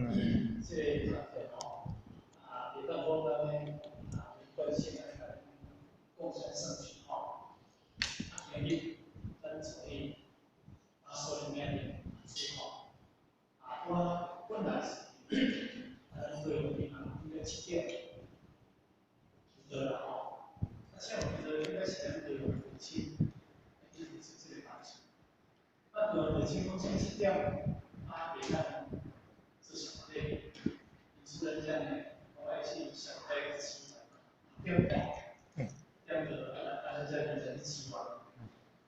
這個團體吼，啊，會當講咱的啊，關心來來共襄盛舉吼。啊，今日咱所以啊，所以明日之吼，啊，我本來是啊，咱會議啊，應該7點就到啦吼。啊，請問就應該是咱會議父親，一直做這個代志。啊，對父親講先7點，啊，會當做上禮，主任這樣呢，我愛去上禮7點半，點到啊，啊，咱才變成7點。啊，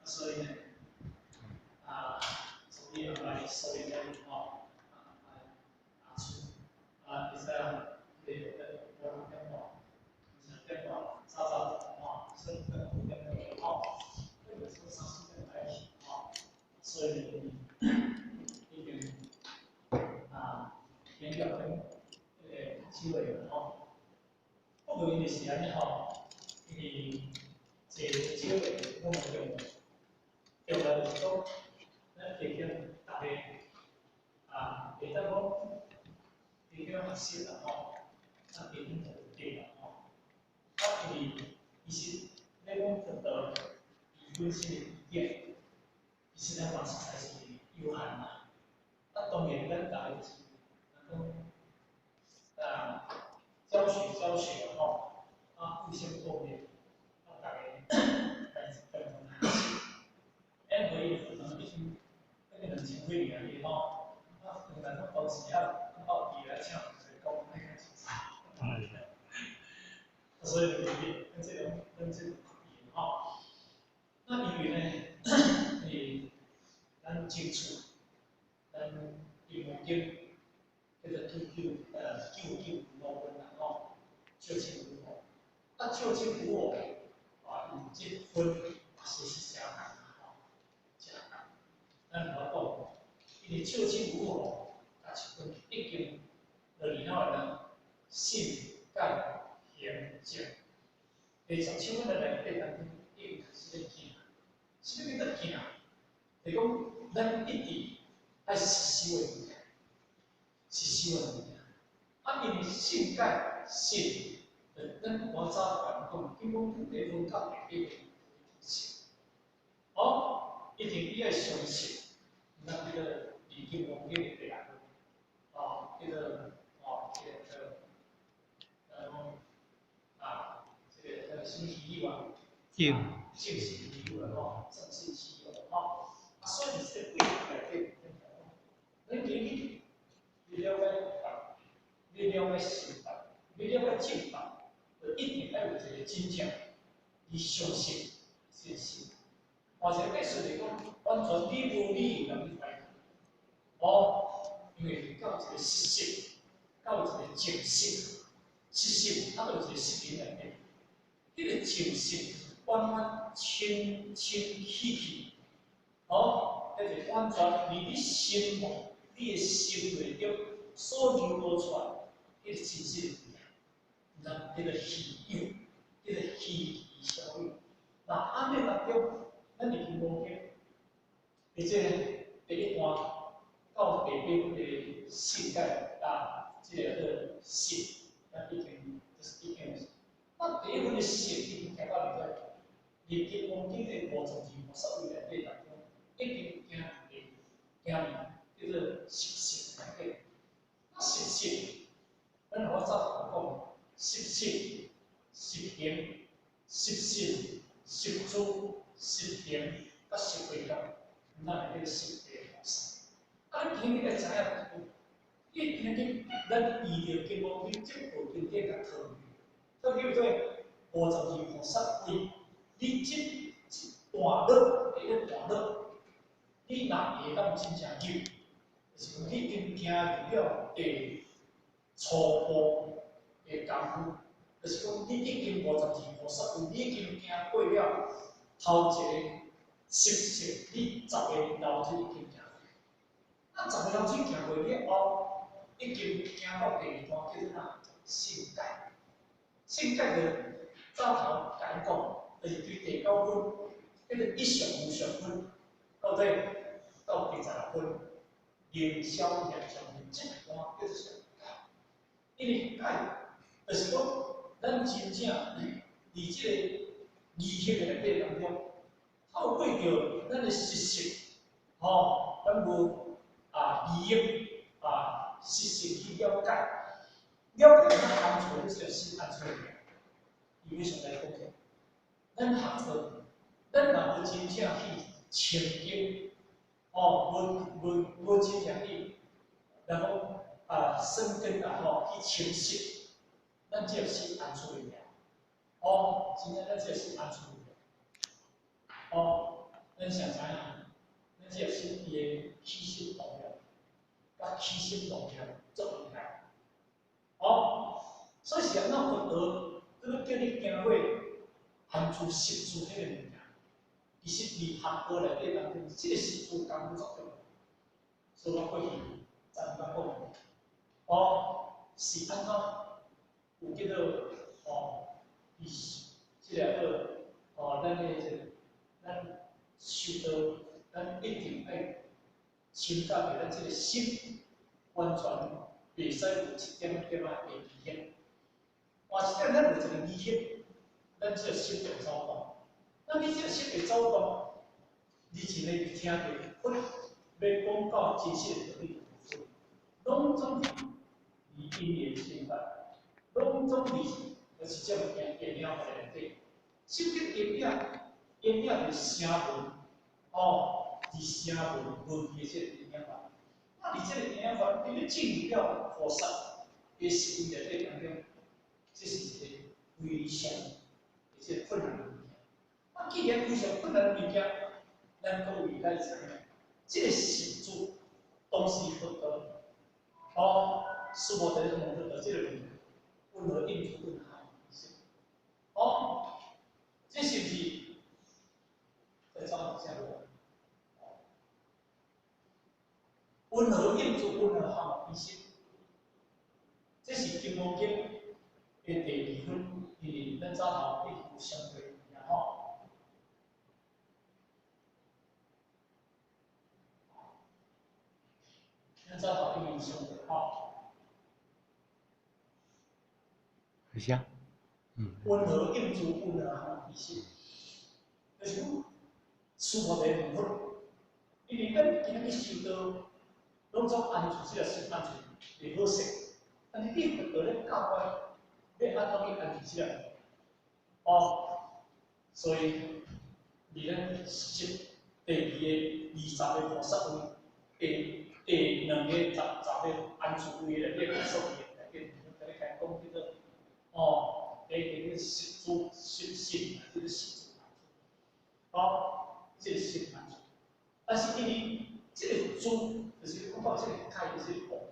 所以呢，啊，所以後來所以呢，吼，啊啊出，啊，會使啊，這個我6點半，6點半早早吼，所以5點鐘吼，那個說3、4點來去吼，所以已經啊，研究跟那個機會吼，不過因為是按呢吼，因為這個機會攏無重要，重要就是講，咱加減逐个啊，會當講加減學習啦吼，啊，加減就對啦吼。啊，因為其實欲講得到伊本身的意見，其實咱嘛實在是有限啦。啊，當然咱逐个就是，講啊，教學教學吼，啊，互相鍛鍊，啊，逐个來共同學習。因為可能已經那個2000幾年去吼，啊，當然講當時啊，感覺伊來請就是講那個精彩。所以就是咱這種咱這種吼，那因為呢，因為咱爭取，咱金剛經叫做99五分啦吼，究竟無我，啊究竟無我，啊有這分也是是誠難吼，誠難。咱無法講，因為究竟無我，啊是分已經落去了呢，信解行證。第十七分的內底當中已經開始咧行，啥物叫做行？就是講咱一直愛實修的物件，實修的物件。啊，因為信解信，咱我早講講，金剛經第一分到第八分信。哦，一定你愛相信，咱這個《金剛經》的第六分，哦，這個哦，這個叫啊，這個叫什麼虛有啊？正正信虛有啦吼，正信虛有吼。啊，所以這個幾項內底，咱今日你了解佛，你了解心法，你了解正法，就一定愛有一個真正，你相信這個信。或者意思是講，完全你無理由通去懷疑。哦，因為到一個實質，到一個證實，實實啊，就有一個實靈內底，彼個證實完完清清氣氣，哦，彼個完全佇你心目、你的心內中所流露出來，彼個真實的物件，咱彼個虛有，彼個虛其小有。那按呢當中，咱佇金剛經，佇這個第一段到第八分的信解啊，這個叫做信，咱已經就是已經。那第一分的信已經行到佇這，佇金剛經的52菩薩位內底當中，已經行佇行佇叫做十信內底。那十信，咱我早講，十信、十行、十信、十住、十行、佮十回向，咱會叫十地菩薩。啊，你今日會知影，你今日咱依著金剛經這部經典共套套叫做52菩薩位，你這一段落，第一段落，你若會當真正入，就是講你已經行入了第初步的功夫，就是講你已經五十二菩薩位，你已經行過了頭一個十識，你十個樓梯已經行過。啊，十個樓梯行過了後，已經行到第二段叫做啥？信解。信解就早頭共𪜶講，就是對第九分，叫做一相無相分，到底到第16分，能消業障的這段叫做啥？因為解，就是講，咱真正佇這個儀式的內底當中，透過著咱的實習，吼，咱無啊利益啊實習去了解，了解咱含出這個心安出來，伊為啥來講起？咱學佛，咱若無真正去清淨，哦，無真正去，然後啊生根啊吼去清晰，咱這個心安出來。哦，真正咱這個心安出來。哦，咱想知影，咱這個心伊的起心動念，佮起心動念做厲害。哦，所以是按怎佛陀，佫叫你行過含住十字彼個物件，其實佇學道內底當中，這個十字功夫足重要。所以我過去昨晡講，哦，是按怎有叫做哦，伊這個哦，咱的這個咱修道，咱一定愛清潔的咱這個心，完全袂使有一點點仔的疑惑。換一點咱有一個疑惑，咱這個心就會走動。那你這個心會走動，你真會聽著佛欲講到真實的道理，攏總佇因緣生法，攏總佇就是這物件現了內底。什麼叫音影？音影就是聲聞，哦，佇聲聞聞的這個音影法。那佇這個音影法，你欲進入了菩薩的心內底當中，這是一個非常而且困難的物件。啊，既然非常困難的物件，咱各位來知影，這個十字當時佛陀，哦，須菩提問佛陀這個問題，云何應處云何哦，這是毋是在走啥路？云何應處云何含彼心？這是《金剛經》的第二分，因為咱早頭已經有相對物吼。咱早頭已經相對吼。等一下，嗯。云何應處云何含彼心？就是講，須菩提問佛，因為咱今仔日修道，攏總安住這個心安住會好勢，但是你佛陀咧教我，欲按怎去安住這個？哦，所以佇咱十第二個20個菩薩位，第兩個十個安住位內底菩薩位內底，共你講叫做哦，第一個十住十心，這個十住安住，哦，這個心安住，但是因為這個住，就是講到這個解，就是部，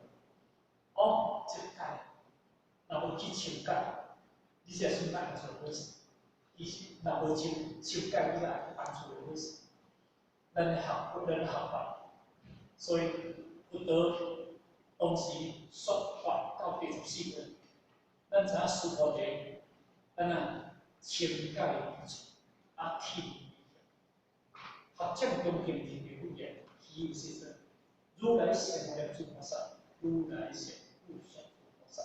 哦，這個解，若無去清解，你這個心安住好勢，其實若無清清解，你也安住會好勢。咱的學咱的學法，所以佛陀當時說法到第14分，咱知影須菩提，咱啊清解而出，啊體學者恭敬提的語言，彼有世尊，如來善念諸菩薩，如來善不說諸菩薩。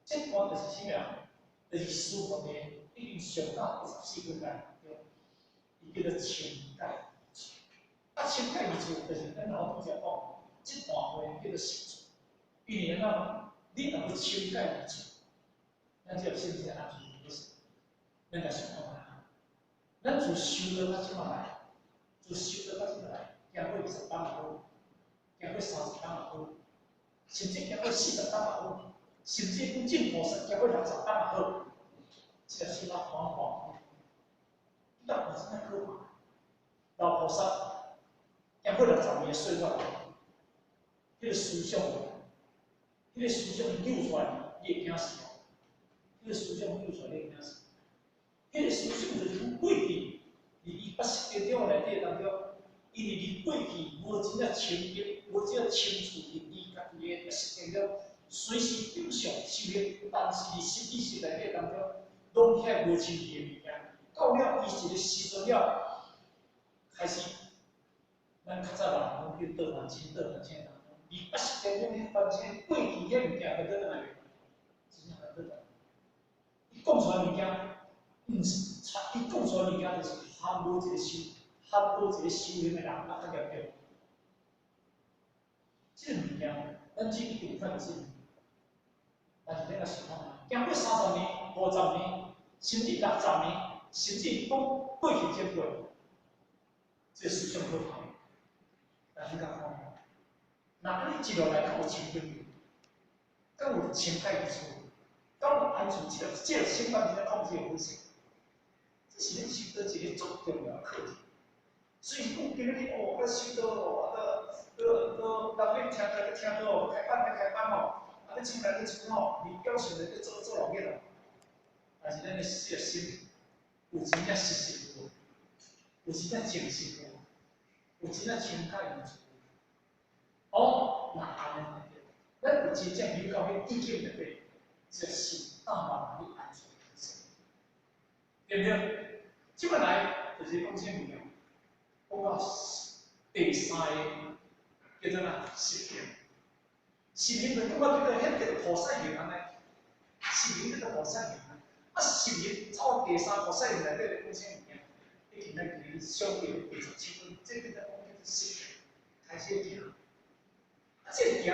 這段就是啥物啊？就是須菩提已經上到第14分來，伊叫做清解。啊，清解而出，就是咱老拄才講，這段話叫做十字。因為按怎？你若欲清解而出，咱這個心是安住好勢。咱來想看覓，咱自修道到這馬來，自修道到這馬來，行過20冬也好，行過30冬也好，甚至行過40冬也好，甚至講證菩薩行過60冬也好，這個心啊緩緩，你敢有啥可怕？老菩薩行過60年的歲月，彼個思想，彼個思想扭出來，你會驚死哦！彼個思想扭出來，你會驚死。彼個思想就是講過去，佇伊八識道場內底當中，因為伊過去無真正清潔，無真正清楚佇伊家己的八識道場，隨時頂上修行，但是佇實際實內底當中，攏遐無清氣的物件。到了伊一個時陣了，開始，咱較早人講叫倒還清，倒還清當中，伊八識道場遐還清過去遐物件，會倒轉來袂？伊講出來物件，毋是，伊講出來物件就是含無一個修，含無一個修行的人啊較嚴重。這個物件，咱只有反省，但是咱若想看覓，經過30年、50年，甚至60年，甚至講過去前輩，這個思想可怕。但是你敢看，若按呢一路來較有清淨，敢有清潔之處，敢有安全，這個心肝真正控制會好勢。這是咱修道一個足重要的課題。所以講今日哦，我修道哦，啊，閣人咧聽到咧聽到哦，開班咧開班吼，啊，咧唱來咧唱吼，你表現咧做做老熱咯。但是咱的這個心有真正實實無？有真正誠實無？有真正清潔無？哦，那按呢，咱有真正有到彼意境內底，這個心慢慢去安住，對毋對？這擺來就是講啥物件？講到第三個叫做啥？十行。十行就講到這個，彼叫做菩薩行按呢。十行叫做菩薩行啊，十行走第三菩薩行內底咧講啥物件？已經咱今日上過第17分，這個叫做講叫做十行，開始行。啊，這個行，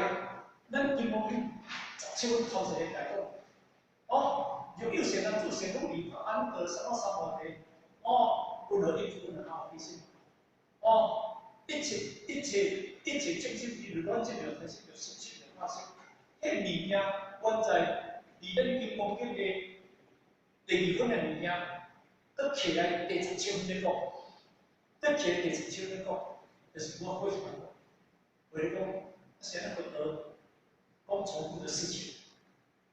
咱金剛經十七分頭一個來講，哦，若有善男子善女兒，安得三摩三摩地，哦，雲何應雲何阿鼻心，哦，一切一切一切眾生，伊如來這個才是叫實質的發生。彼物件，原在佇咱金剛經的第二分的物件，閣起來第十七分咧講，閣起來第十七分咧講，就是我過去講，為咧講，現在佛陀講重複的事情，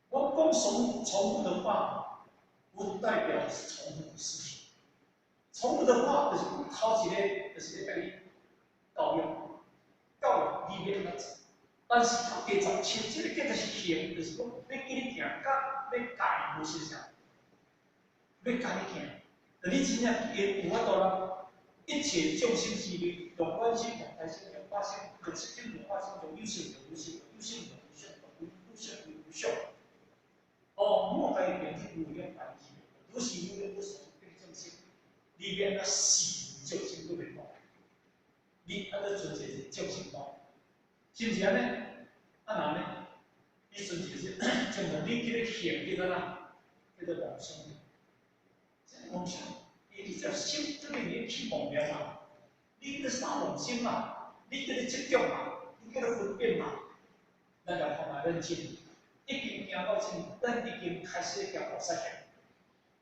我講重複的話，不代表是重複的事情。重複的話就是講頭一個，就是咧共你教育，教育你欲按怎做。但是到第十七，這個叫做是行，就是講欲叫你行，佮欲教你無相像，欲教你行，就你真正會有法度啦。一切眾生之力，用觀心、用胎心、用法心、用色心、用法心、用有色、用無色、用有色、用無色、用無色、用無相。哦，莫該變成無量凡事，如是無量無數變眾生，你欲按怎視眾生都袂講，你按怎存一個眾生觀，是毋是按呢？啊若按呢，你存一個正常，你叫咧行叫做啥？叫做妄想。這妄想，伊你這心這邊你起妄念嘛，你叫做啥妄心嘛？你叫做執著嘛？你叫做分別嘛？咱來看覓認真，已經行到這，咱已經開始行菩薩行，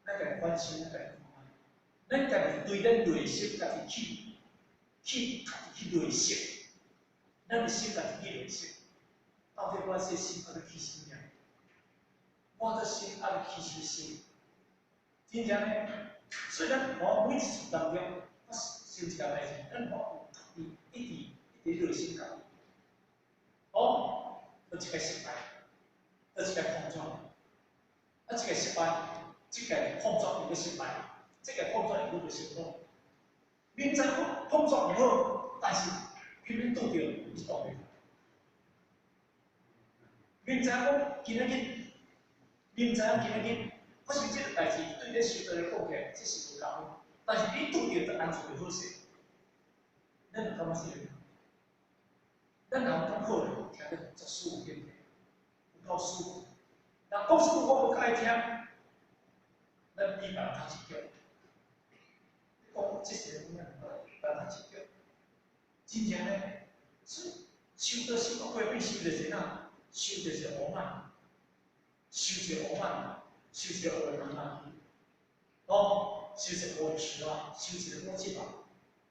咱家己反省，咱家己看覓，咱家己對咱內心家己去去家己去內省，咱的心家己去內省，到底我這心愛去啥物件？我這心愛去啥物心？真正呢，所以咱看每一次當中，發生一件代誌，咱看有家己一直一直內省家己，哦，閣一個失敗，閣一個碰撞，啊，這個失敗，這個碰撞又閣失敗，這個碰撞又閣袂成功。明知講碰撞毋好，但是偏偏拄著伊擋袂。明知講今仔日，明知影今仔日發生這個代誌，對你修道來講起來，這是無共的。但是你拄著就安怎會好勢？咱有感覺是？咱人講好咧，聽得足舒服，有夠舒服。若講舒服我無較愛聽，咱比別人較執著。你講這些物件，別人較執著。真正呢，所以修道修到過尾，修就是啥？修就是傲慢，修一個傲慢，修一個烏人啊！哦，修一個無痴啊，修一個我執啊！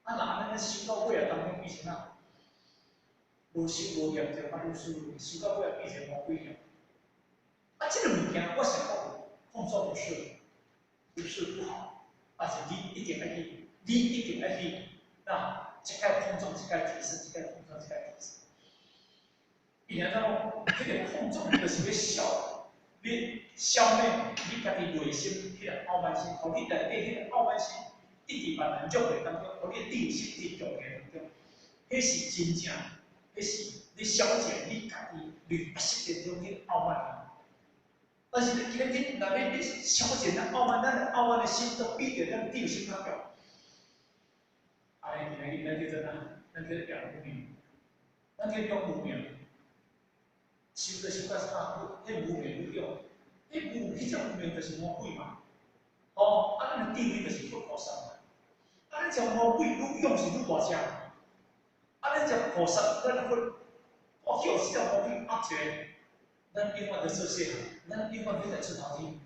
啊，若按呢修到尾啊，當中變成啥？無修無嚴重，啊，愈修修到尾啊，變成魔鬼了。啊，這個物件我想講，碰撞不是不好，但是你一定愛去，你一定愛去，那一擺碰撞，一擺提升，一擺碰撞，一擺提升。伊爾怎講？這個碰撞就是欲消，你消滅你家己內心彼個傲慢心，予你內底彼個傲慢心一直慢慢弱化當中，予你定心一直強起當中，彼是真正，彼是你消解你家己內意識當中彼個傲慢。但是你今日若欲你消減咱傲慢，咱的傲慢的心都比著咱智心較強。按呢今日咱叫做啥？咱叫做表無明，咱叫做無明。修就修到啥？彼無明愈勇，彼無彼種無明就是魔鬼嘛。哦，啊，咱的智慧就是佛菩薩嘛。啊，咱食魔鬼愈勇是愈大隻。啊，咱食菩薩，咱佛，我叫這條魔鬼壓一个，咱永遠就做細漢，咱永遠欲來出頭天。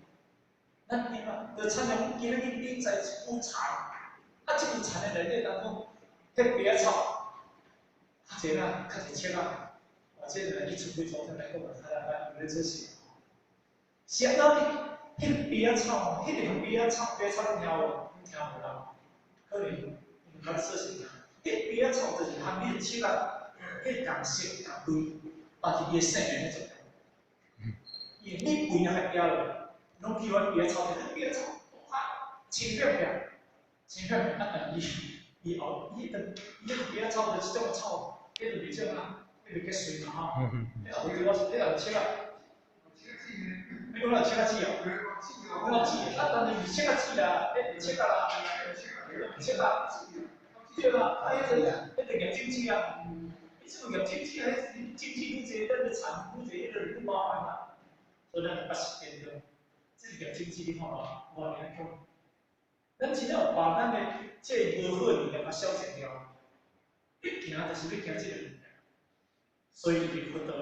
咱永遠就親像今日你栽一株田，啊，這株田的內底當中，彼白仔草，較濟啦，較濟粟仔。啊，這個一出幾組來講，較較有咧做事。是按怎呢？彼個白仔草，彼個白仔草，白仔草你聽無？你聽無啦？可能毋較說是，彼白仔草就是含彼個粟仔，彼個仝色仝類，但是伊的生命咧做。伊你肥啊較攑落，攏去阮白仔草，彼白仔草青片片，青片片，啊，但伊伊後伊個伊個白仔草就是這種草，彼就是種啊。彼個結穗嘛吼，彼後尾我是彼後粟仔，你講那粟仔籽哦？我籽，啊，當然是粟仔籽啦，彼粟仔啦，粟仔，對啦，啊，彼個葉種子啊，彼這個葉種子啊，種子愈濟，咱個田愈濟，彼個愈麻煩啦。所以咱就捌實踐著，這個葉種子你看無，偌爾強。咱真正有把咱的這個無好的物件共消減掉，你行就是欲行這個物件。所以佇佛道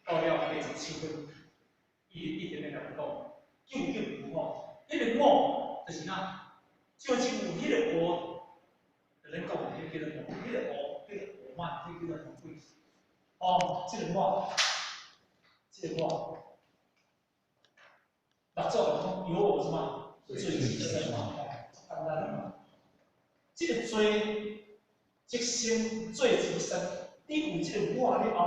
到了87分，伊一直咧共講，究竟無我，彼個我就是啥？究竟有彼個我，就咱講的彼個叫做魔，彼個我叫做傲慢，彼個叫做魔鬼。哦，這個我，這個我，六祖就講有我什麼？罪極深嘛，簡單嘛。這個罪即生罪極深。你有這個我了後，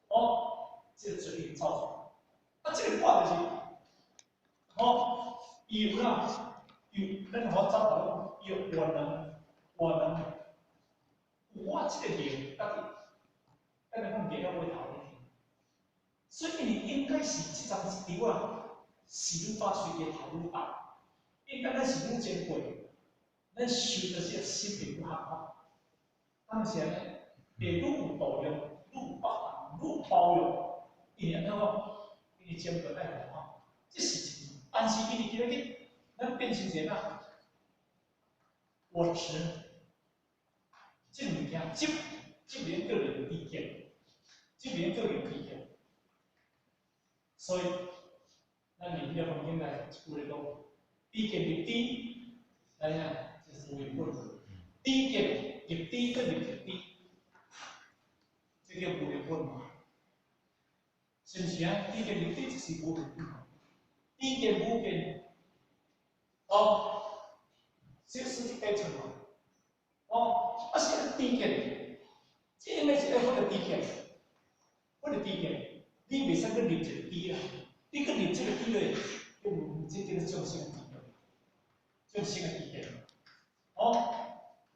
哦，這個罪已經走出來。啊，這個我就是，哦，伊有哪？有，咱互我走頭，伊有我能，我能，我這個名，家己，咱來講袂了尾頭咧。所以你應該是這張一張啊，是愈早隨伊頭愈大，應該咱是愈珍貴，咱受的這個心靈愈合法，當時呢？會愈有度量，愈有包容，愈包容，因為按怎講？因為謙卑愛護吼，這是真。但是因為今日咱變成一個哪？我執，這個物件，執執免叫做知見，執免叫做知見。所以，咱佇彼個環境內，一句來講，知見入知，來啥？就是無明本。知見入知，閣入知。這叫無明本嘛？是毋是啊？知見入知就是無明本嘛。知見無見，哦，這是一個層嘛。哦，啊是知見，這應該是愛佛的知見，佛的知見，你袂使去入一個知啦，你去入這個知咧，叫這叫做眾生的知見，眾生的知見。哦，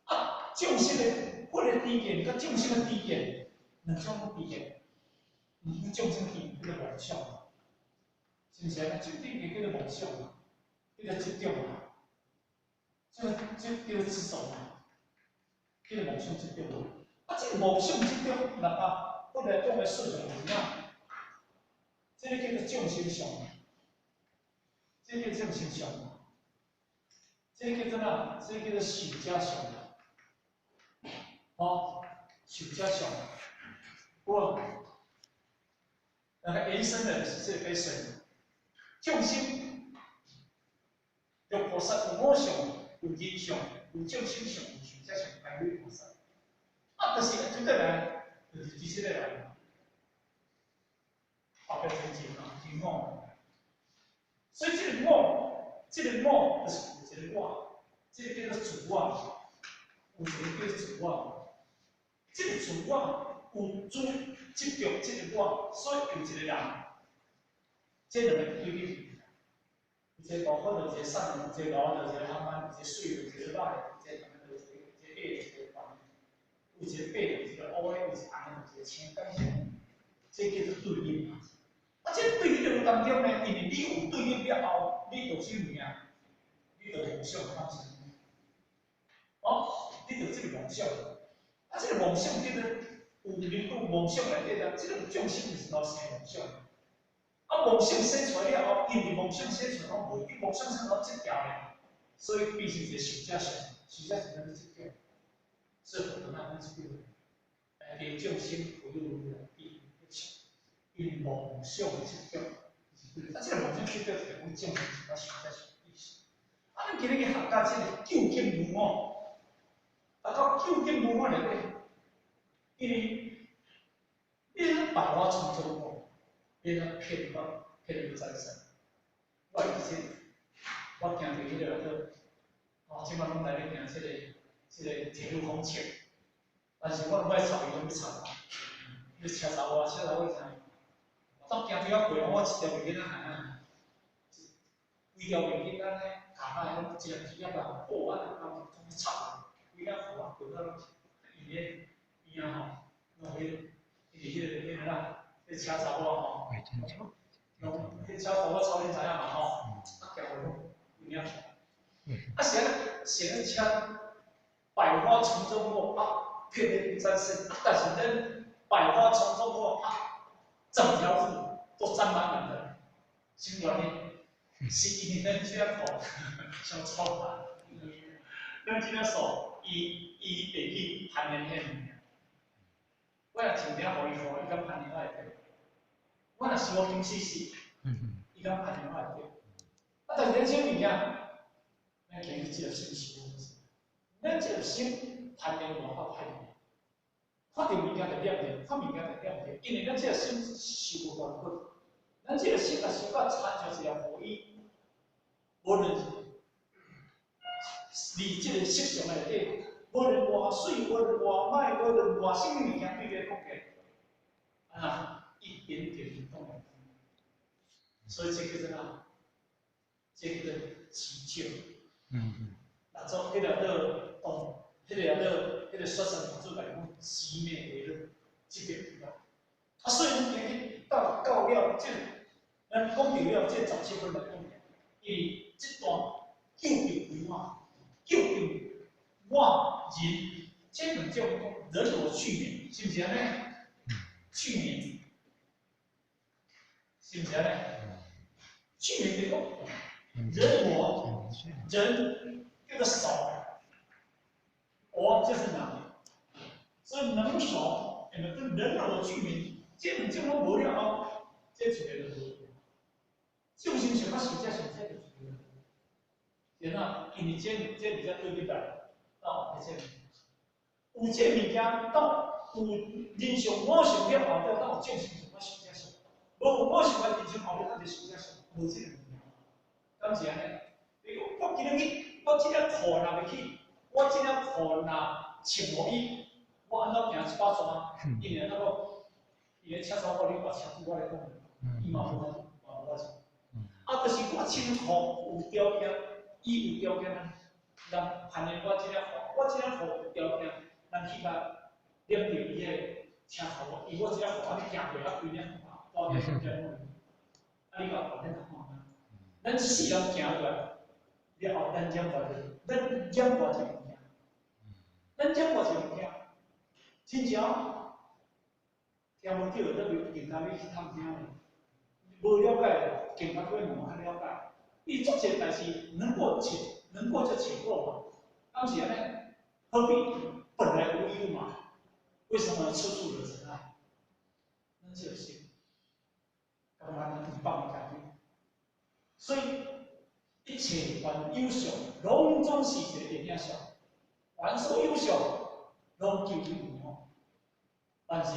啊，眾生的佛的知見，佮眾生的知見。兩種知見，毋是眾生知叫做妄想，是毋是啊？這頂個叫做妄想，叫做執著嘛，這這叫做執著嘛，叫做妄想執著。啊，這個妄想執著，那啊，本來講的順序是啥？這個叫做眾生相，這個叫眾生相，這個叫做啥？這個叫做受者相，哦，受者相。哇，那個延伸的是這個神，眾生，有菩薩有我相，有人相，有眾生相，有壽者相，排類菩薩。啊，就是這個來，就是這個來，後壁這個人啊，真我。所以這個我，這個我就是有一個我，這個叫做自我，有一個叫做自我，這個自我。有主執著這個我，所以有一個人，這兩個有去，一個大款就一個瘦的，一個老的，一個憨慢，一個媠的，一個老的，一個長的，一個一個矮的，一個懸的，有一個白的，有一個烏的，有一個紅的，有一個青，敢是？這叫做對立嘛？啊，這個對立就有當中呢，因為你有對立了後，你就啥物件？你就夢想敢是？哦，你就這個夢想，啊，這個夢想叫做有人講夢想內底啊，這個眾生就是老生夢想。啊，夢想生出來了後，因為夢想生出來攏無，伊夢想生攏這條咧，所以變成一個受者相，受者相咱這叫，所以佛陀咱這叫，來給眾生不用來比，因為夢想執著，啊，這個夢想執著就是講眾生是講受者相意思。啊，咱今日去學到這個究竟無我，啊，到究竟無我內底，因為你百花叢中哦，你若騙到騙到在身。我會記得，我行佇彼個叫，哦，這擺攏來咧行這個鐵路公車，但是我毋愛插伊，攏欲插我，欲車查我，車查我聽。當行佇遐過，我一條袂記得行啊，規條袂記得呢，卡仔攏一粒一粒啊，破啊，攏總插，規個河啊，過到攏伊咧邊仔吼，攏彼，伊彼個啦，彼車查某吼，攏彼車查某草恁知影嘛吼，啊行過攏有影起。啊是按呢，是按呢車百花叢中過啊，片片沾身，啊但是咱百花叢中過啊，整條路都沾滿滿的，什麼原因？是因為咱這個褲傷粗啊，咱這個數，伊會去攀連彼個物件。我若穿領予伊看，伊敢攀連我會對？我若是我金絲絲，伊敢攀連我會對？啊，但是咱這物件，咱今日這個心是無，咱這個心攀連無法歹去，看著物件就念著，看物件就念著，因為咱這個心受無斷骨，咱這個心若傷到親像一個雨衣，無論是佇這個色相內底，無論偌媠，無論偌歹，無論偌啥物物件對你來講個，啊，一點點都袂。所以這叫做啥？這叫做持咒。那做彼個叫當，彼個叫彼個雪山大祖來講，寂滅為樂，這個啊，所以咱今日到了這個，咱講著了這17分來講，因為這段究竟為我，究竟我人，這兩種人我俱滅，是毋是按呢？俱滅，是毋是按呢？俱滅就是講人我人叫做手，我就是能，所以能所，因為跟人我俱滅，這兩種攏無了後，這一個就無。眾生想較受者想這就一個。然後，因為這比較對立來，到這有這物件，到有人相我相了後，才到有眾生想較受者相。無我相的人生後壁，咱就受者相，無這個物件。敢是按呢？你講我今日去，我這領褲若欲去，我這領褲若穿無伊，我按怎行一百逝？因為按怎講？伊咧車查某你跋車對我來講，伊嘛無法嘛無法穿。啊，就是我穿褲有條件，伊有條件啊。人攀連我這領褲，我這領褲有條件，人起碼黏著伊個車頭，伊我這領褲按呢行過啊，規領褲啊，大條條。啊，你甲看恁看啊？咱世人行過來了後，咱染偌濟，咱染偌濟物件，咱染偌濟物件，真正聽無著，咱就更加欲去探聽咧。無了解，更加閣問較了解。伊做這個代誌能過且能過就且過嘛，敢是按呢？何必本來無一物嘛？為什麼處處惹塵埃？咱這個心，感覺咱放物件所以一切凡有相，攏總是一個電影相。凡所有相，攏究竟無我。但是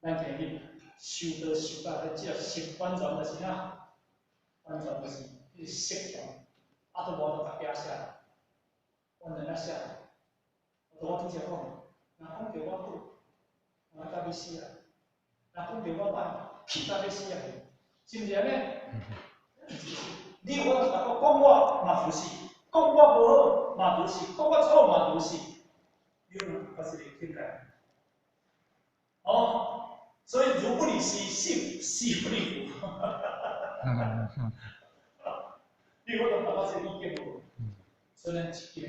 咱今日修道修到咱這心完全就是啥？完全就是彼個色條，啊，都無法度家己寫，完全咧寫。我拄才講，若講著我好，我甲欲死啊！若講著我歹，氣甲欲死啊！是毋是按呢？你有法度講我嘛不是，講我無好嘛不是，講我錯嘛不是，你有發這個境界？哦，所以如不離死，死死不離佛。你有法度達到這個意見無？所以咱今日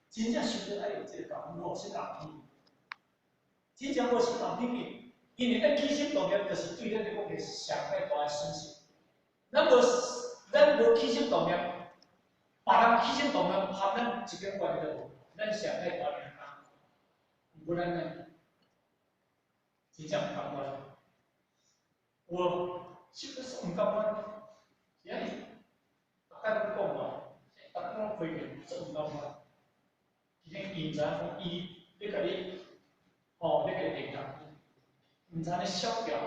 真正修道愛有這個覺悟，心動真正無心動品去，因為咱起心動念，就是對咱來講是上塊大的損失。咱無起心動念，別人起心動念，和咱一點關係都無，咱上塊大命啊！毋過咱呢，真正毋甘願。有，是不是毋甘願？是按呢，逐擺攏講嘛，逐擺攏批評，說毋甘願。其實伊毋知影講，伊咧共你，吼，咧共你練功，毋知咧消掉、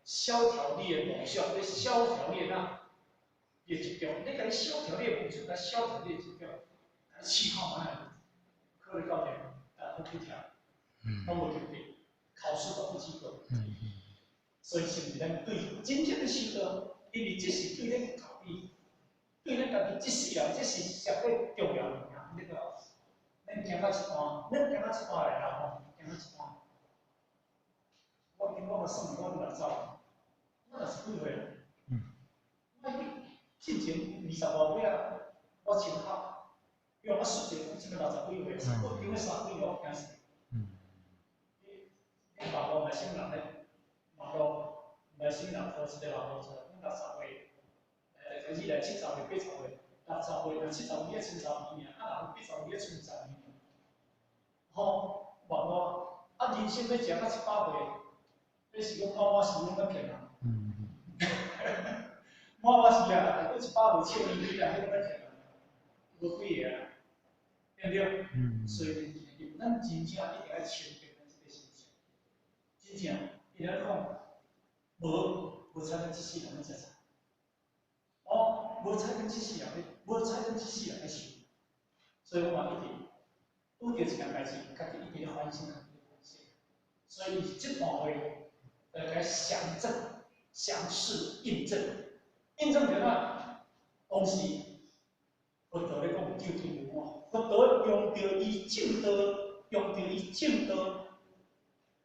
消調你的夢想，咧消調你的哪，你的執著，咧共你消調你的夢想，共消調你的執著，共你試看覓，考你到底，啊，好去聽，攏無及格，考試都不及格。所以是毋是咱對真正的修道，因為這是對咱家己，對咱家己這世人，這是上塊重要的物件。你個，咱行到一半，咱行到一半來啦吼，行到一半，我聽我嘛算我60，我60幾歲啦。我進前20外歲啊，我穿好，因為我實際講，這個60幾歲，我頂個3幾歲我驚死。你馬路嘛啥物人咧？馬路嘛啥物人拖一個老路出來，60歲，開始來70歲、80歲，60歲若70歲才剩10年爾，啊，若80歲才剩10年爾。吼，網路啊，人生欲食到100歲，彼是講滿滿時攏咧騙人。滿滿時啊，閣100歲笑嘻嘻啊，彼攏咧騙人，無幾个啊，對毋對？所以，咱真正一定愛清白咱這個心性，真正，伊咧講，無彩咱這世人咧食菜，哦，無彩咱這世人咧，無彩咱這世人咧受，所以我嘛一直拄著一件代誌，家己一直咧反省，家己咧反省。所以這段話來共詳證、詳釋印證，印證著哪？當時佛陀咧講究竟無我，佛陀用著伊證道，用著伊證道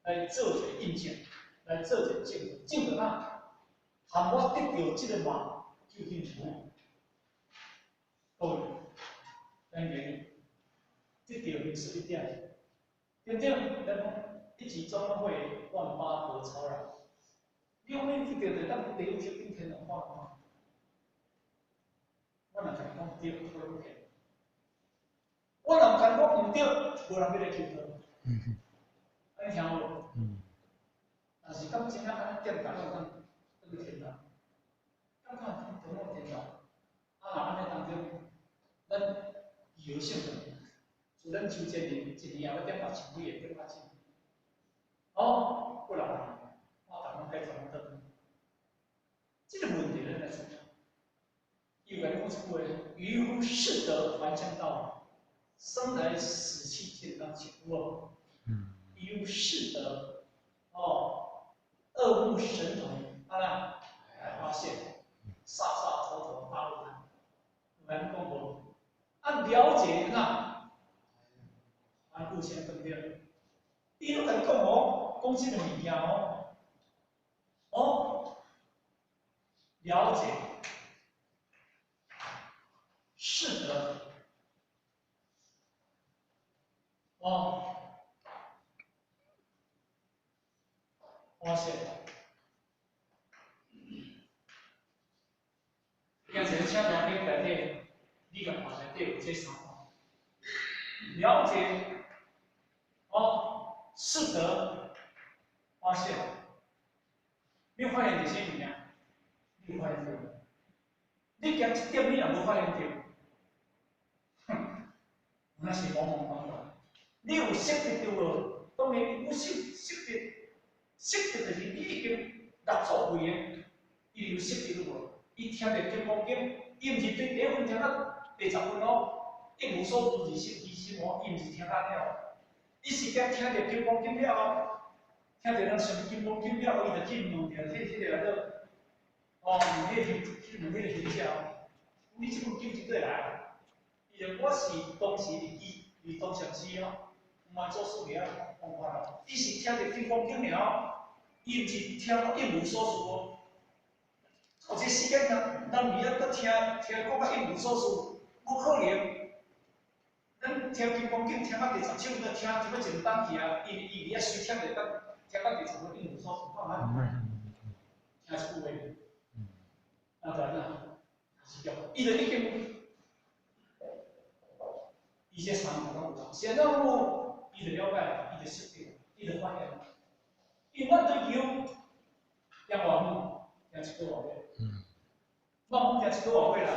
來做一個印證，來做一個證，證著哪？含我得著這個夢究竟無我。各位，咱今日得著形色一點，對毋對？咱講一時轉會，萬法得超然。你講你得著就當地獄頂天堂嗎？我若共你講對，我攏騙。我若共你講毋對，無人欲來求道。按呢聽無？但是敢真正按呢點當攏當轉去天堂？敢看轉到天堂？啊，若按呢當中，咱有性的，自咱周杰倫一年也欲點到千幾个，點到千。哦，過來，我逐工該怎麼轉？這個問題咱來思考。伊有共你講一句話：愚夫識得還鄉道，生來死去見當前。有無？愚夫識得，哦，二目神童，啊啦，來發現，颯颯頭陀大露台，有共你講無？啊，了解哪？還故先對毋對？伊攏共你講哦，講這個物件哦，哦，了解，識得，哦，發現，今日請大家內底，你共看內底有這三項，了解，哦，識得，發現，你發現著啥物件？你有發現著無？你共這點你若無發現著，哼，那是懵懵懂懂。你有識別著無？當然有識別，識別就是你已經六祖位的，伊有識別著無？伊聽著金剛經，伊毋是對第一分聽到第十分哦，一無所住而生其心哦，伊毋是聽到按呢哦，伊是共聽著金剛經了後，聽著人誦金剛經了後，伊就去問著彼個叫做，哦，問彼個去問彼個行者哦，你這本經佗佗來？伊就我是當時佇東禪寺哦，毋愛做事爾方法哦，伊是聽著金剛經爾，伊毋是聽到一無所事哦。到這世間人，人會曉閣聽聽講甲一無所事，無可能。咱聽金剛經聽到第十首，閣聽聽到一兩冬去啊，伊伊佇遐隨聽就當聽到第十首一無所事，看下聽一句話，啊，就按怎？是叫，伊就已經，伊這三個攏有，現在有，伊就了解，伊就識得，伊就發現，因為阮對求，聽偌遠，聽一個外月，莫講聽一個外月啦，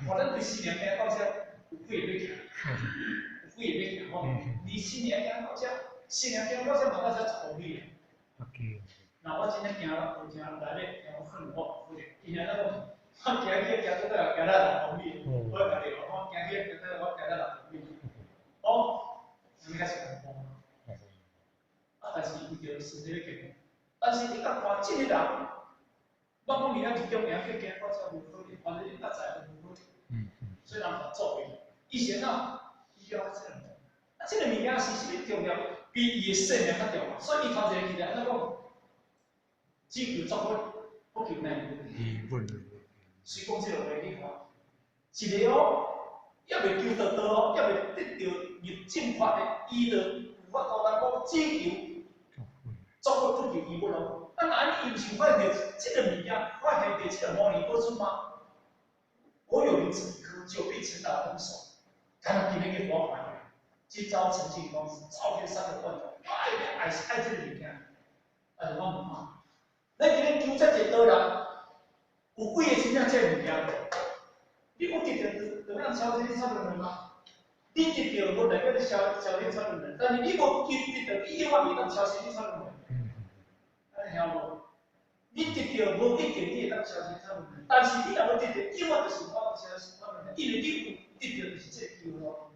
我咱對四年行到遮，有幾個欲行？有幾個欲行吼？離新年行到遮，新年行到遮嘛到才10公里。若我真正行，有行來咧，行可能我有可能，伊若講，我行去行到行了6公里，我家己講，我行去行到我行了6公里，哦，啥物較是成功？啊，但是為著身體健康，但是你甲看這個人，我講你咱一中行去行到遮無可能，反正你較在都無可能。所以人就作為，伊是按怎？伊了解這個物件，啊，這個物件是啥物重要？比伊的生命較重要，所以伊頭一個起來按怎講？只求作佛，不求內物。所以講這個話，你看，一個哦，猶未求得道哦，猶未得著入正法的，伊就有法度來講，只求作佛，不求餘物咯。啊，若按呢，伊毋是發現著這個物件，發現著這個摩尼寶珠嗎？我有靈芝一顆，久被塵勞封鎖，敢若今日去火看今朝陳進光照片三個罐頭，愛愛愛這個物件，啊，我問嘛，咱今日求這一個道人，有幾個真正這個物件？你有得著就當超生超輪嗎？你得著無代表你超超生超輪，但是你無得著，你永遠袂當超生超輪。按呢曉無？你得著無一定你會當超生超輪，但是你若無得著，永遠就是無法超生超輪，因為你有得著就是這個機會咯。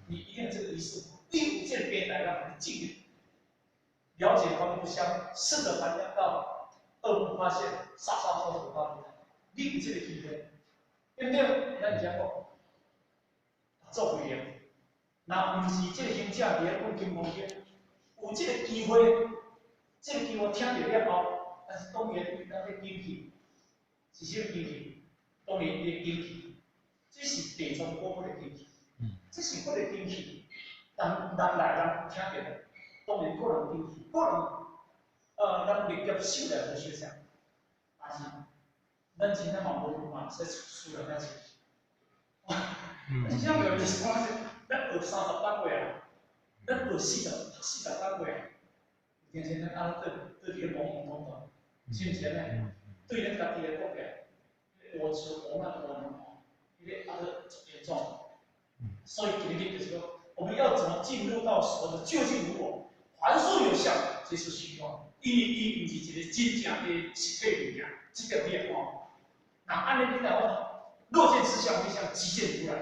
你一定這個意思，你有這個平台讓你進入了解凡夫相，識得凡夫道，二不發現，殺殺脫手道，你有這個機會，對不對？咱這講，做會員，若毋是這個行者佇咧講金剛經，有這個機會，這個機會聽著了後，但是當然伊當咧堅持，是啥物堅持？當然伊的堅持，這是地藏果佛的堅持。這是佛的堅持，人人來人聽著，當然個人堅持，個人人立業修來無相像，但是咱真正嘛無嘛會使輸人遐濟。真正袂是講咱學30單位啊，咱學40單位啊，有聽先咱按對對佇咧懵懵懂懂，是毋是按呢？對咱家己來講起來，我求無難無難吼，伊個壓得嚴重。所以今日就是講，我們要怎麼進入到所謂的究竟無我，凡所有相，皆是虛妄。因為伊毋是一個真正的實體物件，這個你吼。若按呢，你若我若見此相非相，即見如來。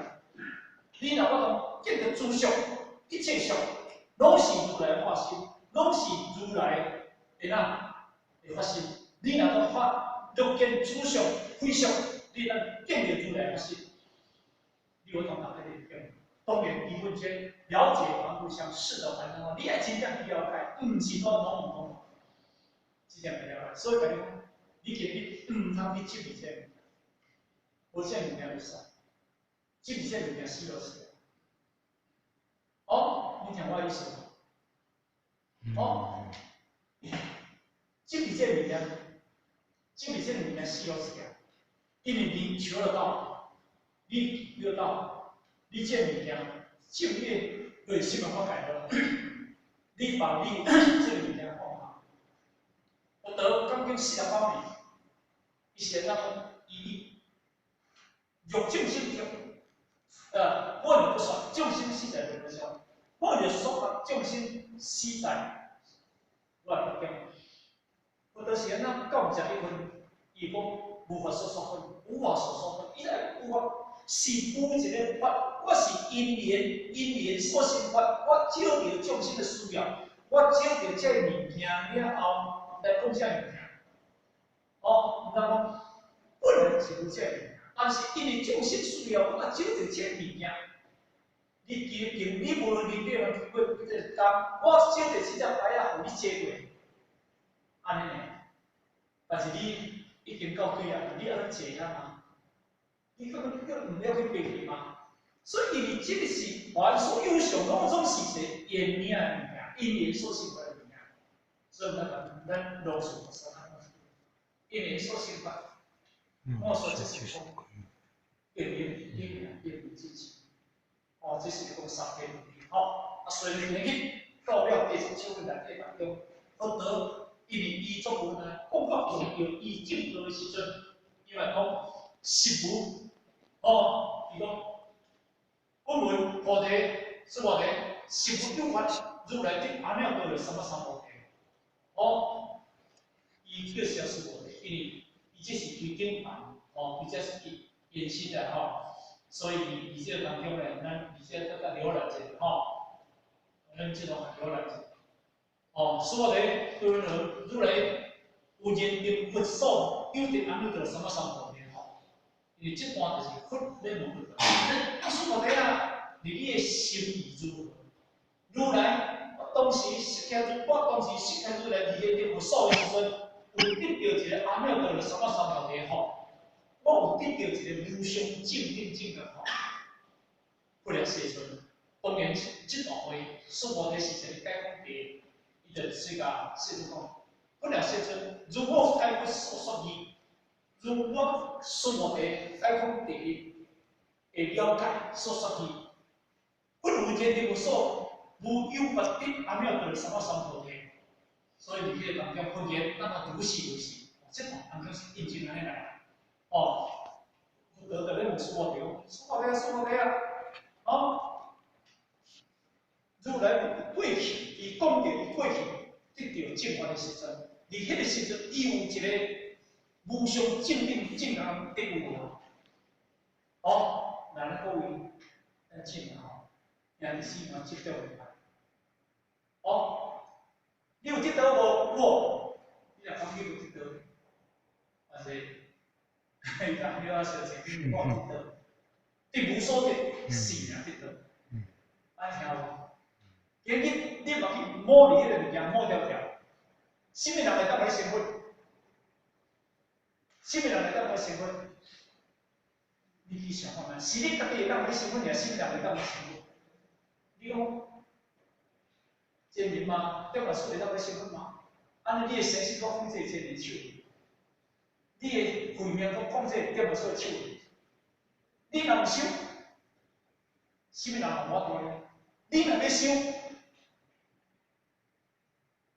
你若我講見著諸相，一切相，攏是如來化身，攏是如來的哪的法身。你若講發，若見諸相非相，你若見著如來法身，你會當達這個境。當然，基本上了解凡夫相，識得凡夫，你愛真正去了解，毋是講攏毋講，真正去了解。所以共你講，你今日毋通去執著這個，無這物件袂使，執著這物件死就死。哦，你聽我的意思無？哦，執著這物件，執著這物件死就死。因為你求得到，你得到。你這物件，進入內心的法界咯。你把你這個物件放下，佛陀講經48年，伊是按怎講？伊欲眾生聽，般若不說，眾生死在輪迴中，般若說法，眾生死在輪迴中。佛陀是按怎講51分？伊講無法所說分，無法所說分，伊在無法。是有一個法，我是因緣，因緣所生法，我照著眾生的需要，我照著這個物件了後來講這物件。哦，毋知講本來是無這個物件，但是因為眾生需要，我照著這個物件。你今你無論你變過這個工，我照著這隻牌仔，予你坐過。按呢爾。但是你已經到對啊，你按呢坐遐嗎？你根本你毋了去爬去嗎？所以因為這個是凡所有相，攏總是一個緣影的物件，因緣所生的物件。所以咱咱羅素菩薩，因緣所生法，我說這是講變變變變之情。哦，這是講三個問題，吼。啊，所以你去到了第十七問內底當中，佛陀因為伊做無奈，講到強調伊證道的時陣，伊嘛講實無，哦，伊講，我問菩提，須菩提，實無有法如來得阿耨多羅三藐三菩提。哦，伊叫小須菩提，因為伊這是規經版，哦，伊這是延伸的吼，所以伊這個當中咧，咱伊這閣較瀏覽一下吼，咱這種較瀏覽一下。哦，須菩提，對如來有認定佛所有得阿耨多羅三藐三菩提吼，因為這段就是佛咧問佛陀，啊，須菩提啊，你的心意如何？如來，我當時釋迦如，我當時釋迦如來佇認定佛所的時陣，有得著一個阿耨多羅三藐三菩提吼，我有得著一個無上正等正覺吼。不了世尊，當然這段話，須菩提是一個解講題，伊就說共世尊講，不了世尊，如我解佛所說義，如我須菩提解講第一會了解所說義，佛有認定佛所，無有法得阿耨多羅三藐三菩提。所以佇彼個當中，佛言，那麼如是如是，這段當中是印證按呢來。哦，佛陀就咧問須菩提講，須菩提啊，須菩提啊，哦，如來過去，伊講著伊過去得著正法的時陣，佇彼個時陣，伊有一個無上正等正覺得有無？哦，那咱各位，咱正吼，兄弟姊妹這種明白。哦，你有得到無？有，你若講你有得到，還是伊講你我相信我有得到，得無所得，是爾得到。愛聽無？今日你嘛去摸你彼個物件，摸條條，啥物人會當共你成佛？啥物人會當共你成佛？你去想看覓，是你家己會當共你成佛，抑是啥物人會當共你成佛？你講真人嗎？點來說會當共你成佛嗎？按呢，你的生死閣放這個真人手，你的慧命閣放這個點來說手，你若毋修，啥物人嘛無法度呢？你若欲修，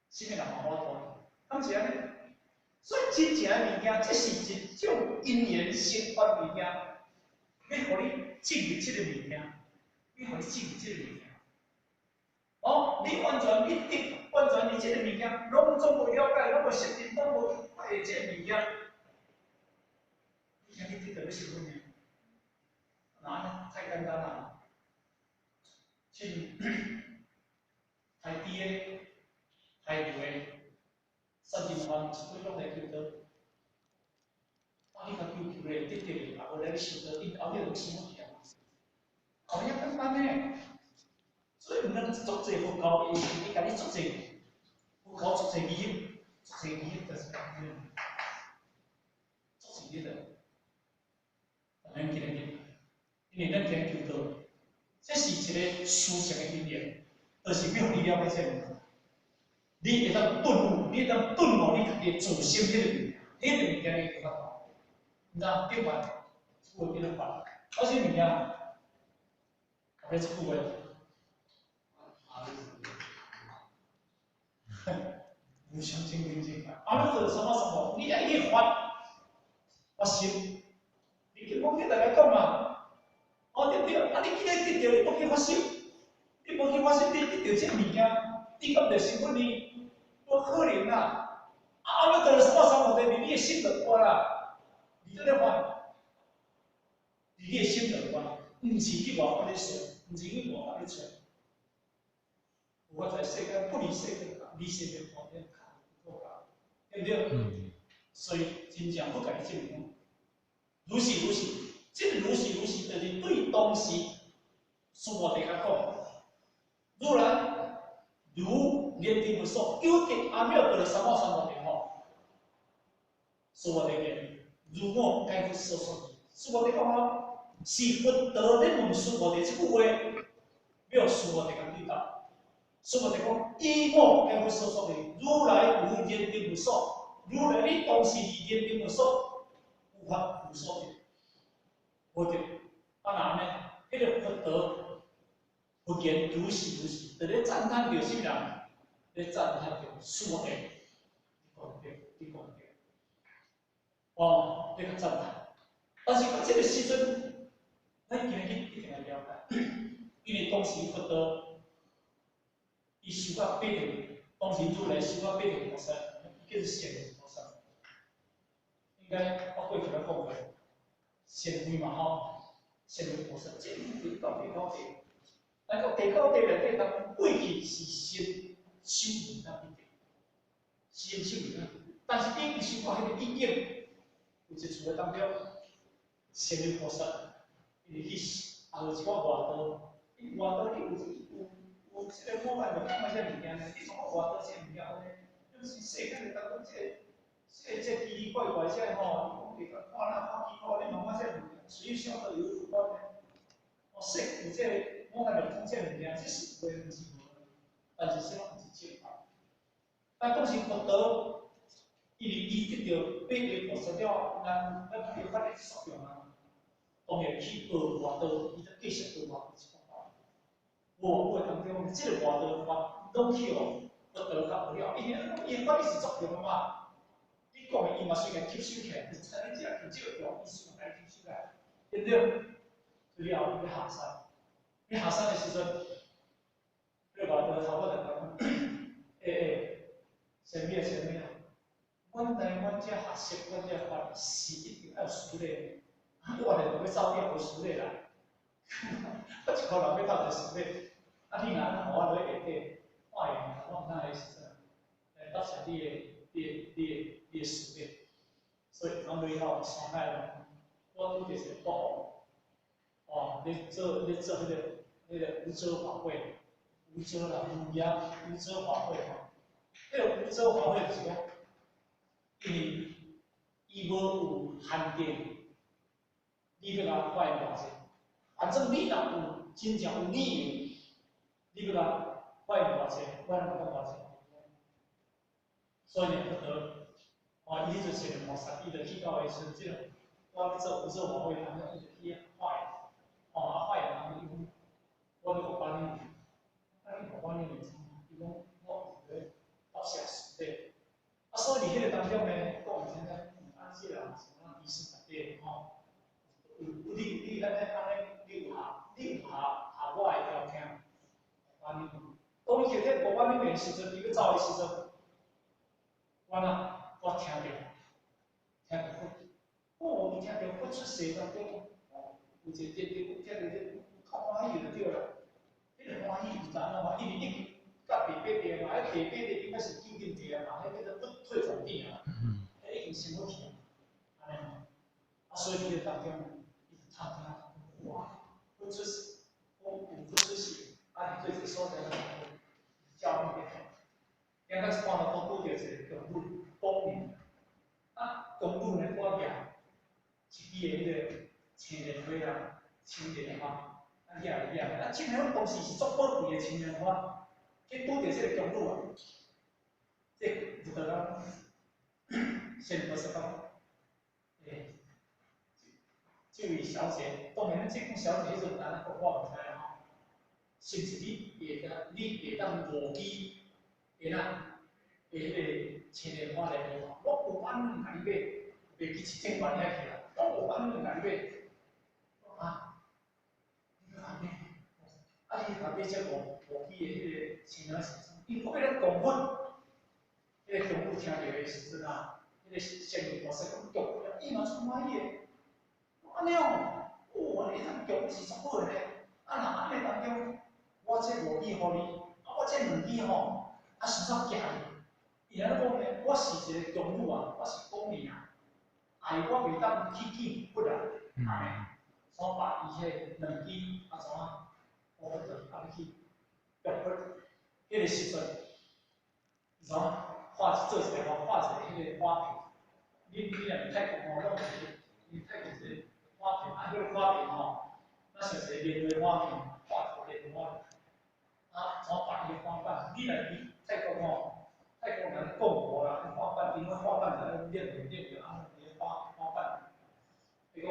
啥物人嘛無法度，敢是按呢？所以真正的物件，這是一種因緣生發物件，欲予你進入這個物件，欲予你進入這個物件。哦，你完全你得完全你這個物件，攏總無了解，攏無熟認，攏無發現這個物件，你聽你得著欲成佛呢？那按呢太簡單啦。像台豬的、台牛的，殺人犯一堆攏來求道。啊，你共求求咧，得著咧，啊無來你修道，𪜶後尾就成佛去啊。後尾簡單呢。所以毋通足濟佛教，伊是伊共你足濟佛教足濟儀式，足濟儀式就是按呢，足濟迄個。咱今日，因為咱今日求道，這是一個殊勝的因緣，就是欲予你了解這個物件。你會當頓悟，你會當頓悟你家己自心彼個物件，彼個物件你會發覺，毋知頂懸有變做法，啊，啥物件？後尾這句話。無上正等正覺，阿耨多羅三藐三菩提，你愛去發發心，你講你大家講嘛，哦對不對？啊你既然得著，你無去發心，你無去發心，你得著這個物件，你敢就成佛呢？無可能啦！啊阿耨多羅三藐三菩提，佇你的心就懸啦，佇佗咧發，佇你的心就懸，毋是去外口咧說，毋是去外口咧揣。我在世間不離世間，離世間方面對不對？所以真正不共你證明，如是如是，這個如是如是，就是對當時須菩提共講，如來如認定佛所，有得阿耨多羅三藐三菩提吼，須菩提言，如我皆佛所說義。須菩提講哦，是佛陀咧問須菩提這句話，欲須菩提共對答。須菩提講，以我皆佛所說義，如來無認定無所，如來你當時佇認定無所，有法無所得，無得。啊若按呢，彼個佛陀佛言如是如是，佇咧讚歎著啥物人？咧讚歎著須菩提，你講對，你講對。哦，你較讚歎。但是到這個時陣，咱今日一定愛了解，因為當時佛陀伊修到八地，當時如來修到八地菩薩，叫做善慧菩薩。應該我過去捌講過，善慧嘛吼，善慧菩薩這一到地九地，咱講地九地內底，當過去是先修行到彼地，先修行到，但是已經修到彼個意境，有一次當中，善慧菩薩伊去學一寡外道，伊外道你有有有這個我來就感覺這物件呢，你從外道這物件呢，就是世間的當中這個這這奇奇怪怪這吼，伊講看哪看奇怪，你問我這物件，屬於小道有關的，哦，說有這個我來就講這物件，這是有的，毋是無的，但是啥物毋是正法。但當時佛陀，因為伊得著八地菩薩了，咱咱較發力作用啊，當然去學外道，伊就繼續學外道一寡法。無有的當中，這個外道法攏去予佛陀較學了，因為伊法力是作用的嘛。你講的伊嘛隨共吸收起來，你這這個意思嘛，來吸收起來，對不對？了後欲下山，欲下山的時陣，彼個外道頭拄就講，欸欸，啥物啊啥物啊？阮來阮遮學習，阮遮法是一定愛有師禮，啊，我來就欲走了，無師禮啦。我一個人欲鬥一個師禮，啊，你若按呢予我落去下底，我會用，我毋通來時陣來答謝你的、你的、你的、你的師禮。所以講落後山海我拄著一個國王，哦，咧做彼個無遮法會，無遮啦，無遮無遮法會吼。彼個無遮法會就是講，因為伊無有限定，你欲共發現偌濟，反正你若有真正有理由，你欲共發現偌濟，我攏會講偌濟。所以呢，佛陀，哦，伊迄陣善慧菩薩，伊就去到的時陣，這個我欲做無遮法會，當中伊就去發願，哦，啊發願人伊講，我欲予百年，啊你予百年是創啥？伊講我是欲答謝師禮。啊，所以佇彼個當中呢，講現在，啊，這個人是按儀式內底吼，有有你你按呢按呢，你有合你有合合我的條件，百年。當伊摕這500年的時陣，伊欲走的時陣，我若我聽著，聽著佛，哦，聽著佛出世當中，哦，有一個天頂，聽著這較歡喜就對啦。彼個歡喜毋知按怎嘛，因為已經到第八地嘛，彼第八地應該是究竟地啊嘛，彼叫做不退轉地啊，彼已經成佛去啊，按呢吼。啊，所以佇彼個當中，伊就聽聽，哇，佛出世，講有佛出世，啊，佇對這個所在，教育咧，行到一半就拄著一個宮女，宮女，啊，宮女呢，我舉一支的彼個青蓮花啊，青蓮花，啊，舉來舉來，啊，青蓮花當時是足寶貴的青蓮花，去拄著這個宮女啊，這就得講，善菩薩講，欸，這位小姐，當然這講小姐彼陣按怎講我毋知吼，是毋是你會當你會當五支會哪會彼個青蓮花來予我？我5萬兩共你買，袂記1000萬遐去啦，我五萬兩共你買，啊，你閣按呢？啊，你若買這五支的彼個青蓮花是啥？因為彼個宮女，彼個宮女聽著的時陣啊，彼個善慧菩薩講宮女，伊嘛足歡喜的。按呢哦，哦，你當宮女是足好的咧。啊，若按呢當中，我這五支予你，啊，我這兩支吼，啊，實在寄去。伊按呢講呢，我是一個宮女啊，我是宮女啊，愛我袂當去見佛啊，按呢，所以把伊彼兩支啊怎啊，我佛就啊欲去拜佛。彼個時陣，伊怎畫做一個花，畫一個彼個花瓶，你若泰國吼，攏有一個，因泰國一個花瓶，啊，彼個花瓶吼，若像一個蓮花花瓶，畫圖蓮花，啊，怎擺彼個花瓣？你若佇泰國吼，泰國人供佛啦，彼花瓣，因為花瓣就按念念念啊，彼個花瓣，伊講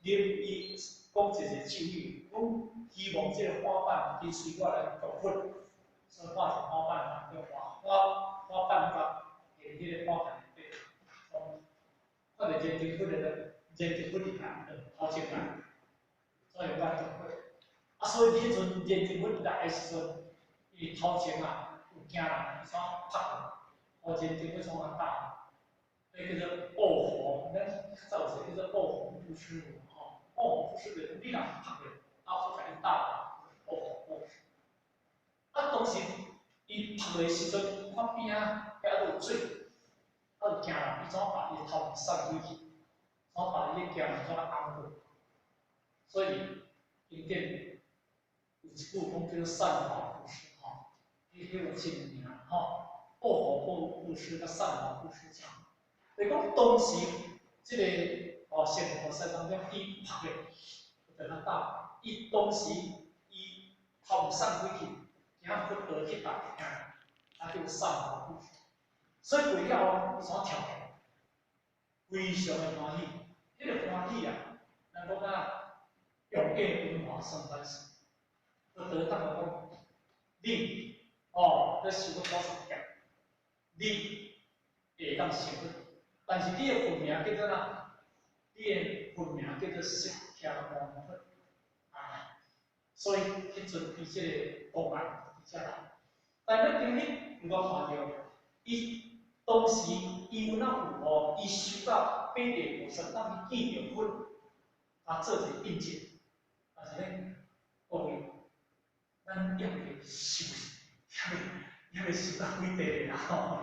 啉伊講一個咒語，講希望這個花瓣跟隨我來祝福，所以畫成花瓣啊，叫花瓣甲連彼個花瓣內底，看著認真佛的，認真佛佇來，頭前來，所以我祝福。啊，所以彼陣認真佛來的時陣，伊頭前啊有驚人，伊怎拍落，予認真佛創啊打，彼叫做惡佛，咱較早有一個叫做惡佛布施吼，惡佛布施就是你若拍落，啊，佛共你打落，惡佛布施。啊，當時伊拍落的時陣，看邊仔遐閣有水，啊，就驚人，伊怎把伊頭送開去，怎把伊的驚人怎啊尪過？所以經典有一句講叫做散華布施吼，彼個真有名吼，惡佛布施佮散華布施像，就是講當時這個哦，聖菩薩當中，伊拍的，就共打，伊當時伊頭送開去，驚佛陀去打聽，啊叫散華布施。所以過了後，伊怎跳起來？非常的歡喜，彼個歡喜啊，咱講啊，用過文華三番四，佛陀當下講，你哦，咧修過多少劫，你會當成佛，但是你的佛名叫做哪？你的佛名叫做釋迦牟尼佛啊。所以彼陣佇這個公案佇遮來，但咱今日有我看著，伊當時伊有哪有哦？伊修到八地菩薩當去見著佛，啊，做一個印證。但是咧，各位，咱猶未修，猶未修到幾地啦吼？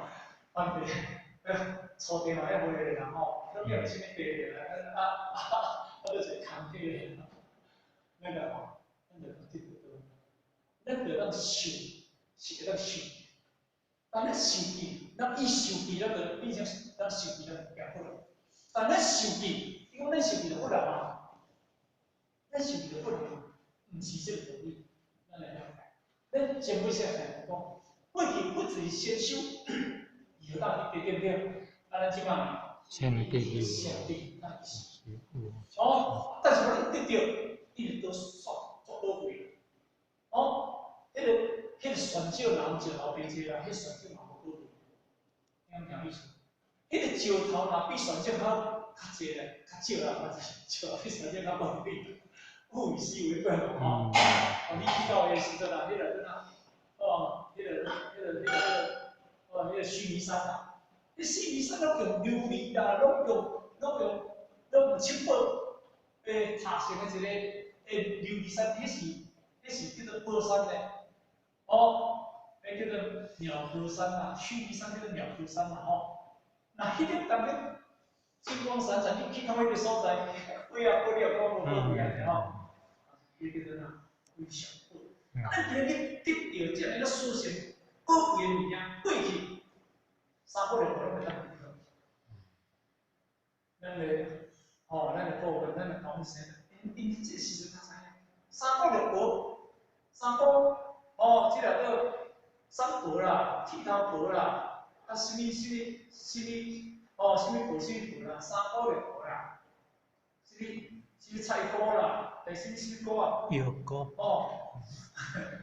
反正初地嘛猶未啦吼，都猶未啥物地啦，啊啊啊，閣一個空體咧，那個吼，咱就得到，咱就當受，是會當受。但咱受記，咱伊受記，咱就變成咱受記，咱就變佛了。但咱受記，伊講咱受記就佛了嘛？咱受記就佛了嘛？毋是這個道理，咱來了解。咱前輩先來講，過去佛就是先修，伊就當去對對對。啊，咱這擺先得先得，咱是。哦，但是我得著，伊就都煞足寶貴。哦，彼個船石人石頭白濟啦，彼船石嘛無寶貴。聽聽意思？彼個石頭若比船石較濟咧，較少啦，嘛是石頭比船石較寶貴。物以稀為貴嘛，吼。哦，你去到彼時陣啊，彼個陣啊，哦，彼個，哦，彼個須彌山啊，彼須彌山攏用琉璃啦，攏用七寶塔成的一個琉璃山，彼是叫做寶山咧。哦，彼叫做鳥和山啊，須彌山叫做鳥和山嘛，吼。那彼個當咧金光閃閃，你去到彼個所在，火啊火了，講無寶貴啊，吼。彼叫做哪？非常寶。咱今日得著這個殊勝寶貴的物件，過去三寶六婆攏會當得到。咱的吼，咱的部分，咱的講生，𪜶這時陣較知影，三寶六婆，三寶哦，這個叫三婆啦，剃頭婆啦，啊，啥物啥物啥物，哦，啥物婆啥物婆啦，三姑六婆啦，啥物啥物菜菇啦，啥物啥物菇啊？藥菇。哦，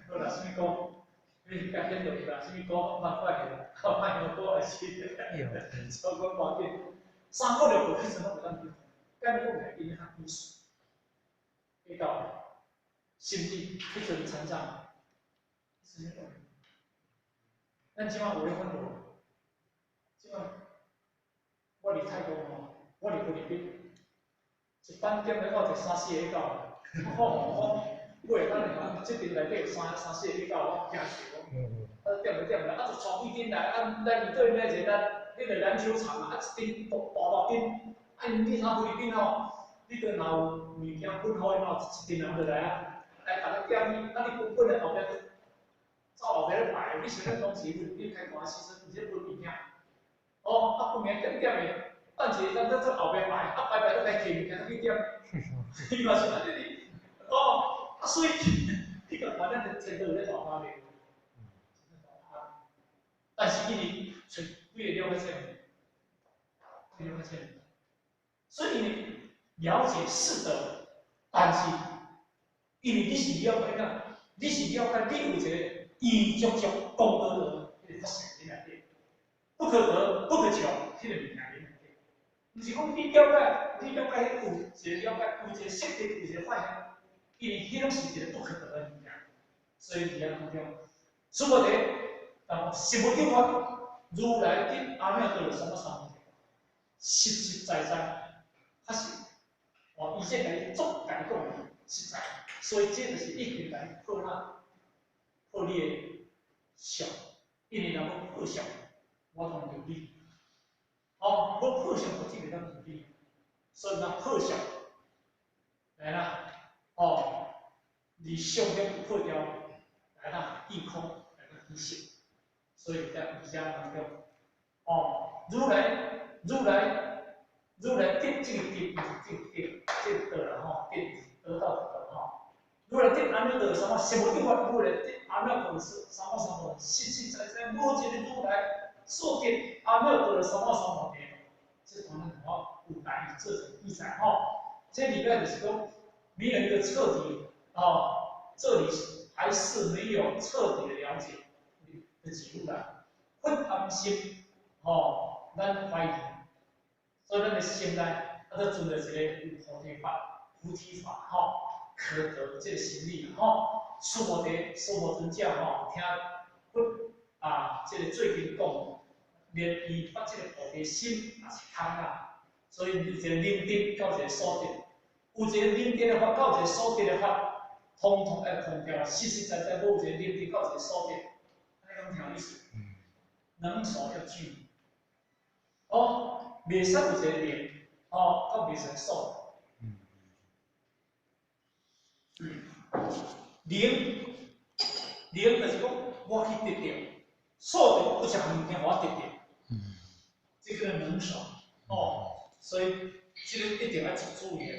好啦，啥物菇？你甲顯落去啦，啥物菇？莫怪去啦，吼，莫香菇還是？超過無要緊。三姑六婆彼陣攏會當得，敢講來𪜶較技術，比較甚至彼陣參長，啥物講？咱這擺有咧反無？這擺我佇泰國吼，我佇菲律賓，一班點咧我就三四個到，我我我會當下，這陣內底有三四個到，我驚死講。啊點咧點咧，啊就帶幾陣來，啊咱對面一個咱彼個籃球場啊，一陣大大陣，啊因你睇菲律賓吼，你都若有物件分予𪜶吼，一陣人就來啊，來逐个點你，啊你分分的後壁閣走後壁咧排，你想咱當時菲律賓開團的時陣，毋是分物件，哦，啊分物件點點的，等一下，咱做後壁排，啊排排都來摕物件去點，伊嘛是按呢哩，哦，啊所以你共看咱的前途有咧大差袂？但是因為揣幾个了解這，幾了解這，所以因了解是的，但是因為你是了解哪，你是了解你有一個伊足足功德的彼個法性佇內底，不可得、不可求，彼個物件佇內底，毋是講你了解，你了解彼有一個了解，有一個識得，有一個發現，因為彼攏是一個不可得的物件，所以佇遐當中，殊菩提，當實無有法，如來得阿耨多羅三藐三菩提，實實在在，確實，哦，伊這共你足共你講實在，所以這就是一定共你破哪，破你的相，因為若欲破相，我當求你，哦，欲破相，我只會當求你，所以若破相，來啦，哦，你相欲破掉，來啦，見空，來啦，見性，所以在瑜伽當中，哦，如來，如來，如來得這個得，毋是這個得，這個得啦吼，得得到的得吼。如來得阿耨多羅三藐，實無有法，如來得阿耨多羅三藐三菩提，實實在在無一個如來所得阿耨多羅三藐三菩提。這當然吼有大做成記載吼，這裡面就是講沒有一個徹底哦，這裡還是沒有徹底的了解的記錄啦。佛貪心吼，咱懷疑，所以咱的心內啊，閣存著一個有菩提法、菩提法吼，可得這個心理吼。須菩提、須菩尊者吼，聽佛啊，這個最近講，連伊發這個菩提心也是空啦。所以有一個能得到一個所得，有一個能得的法，到一個所得的法，統統愛空掉，實實在在無一個能得到一個所得，按呢講聽有意思？能所要具，哦，袂使有一個能，哦，閣袂使所。能，能就是講我去得著，所得有一項物件我得著，這個能所，哦，所以這個一定愛注意的。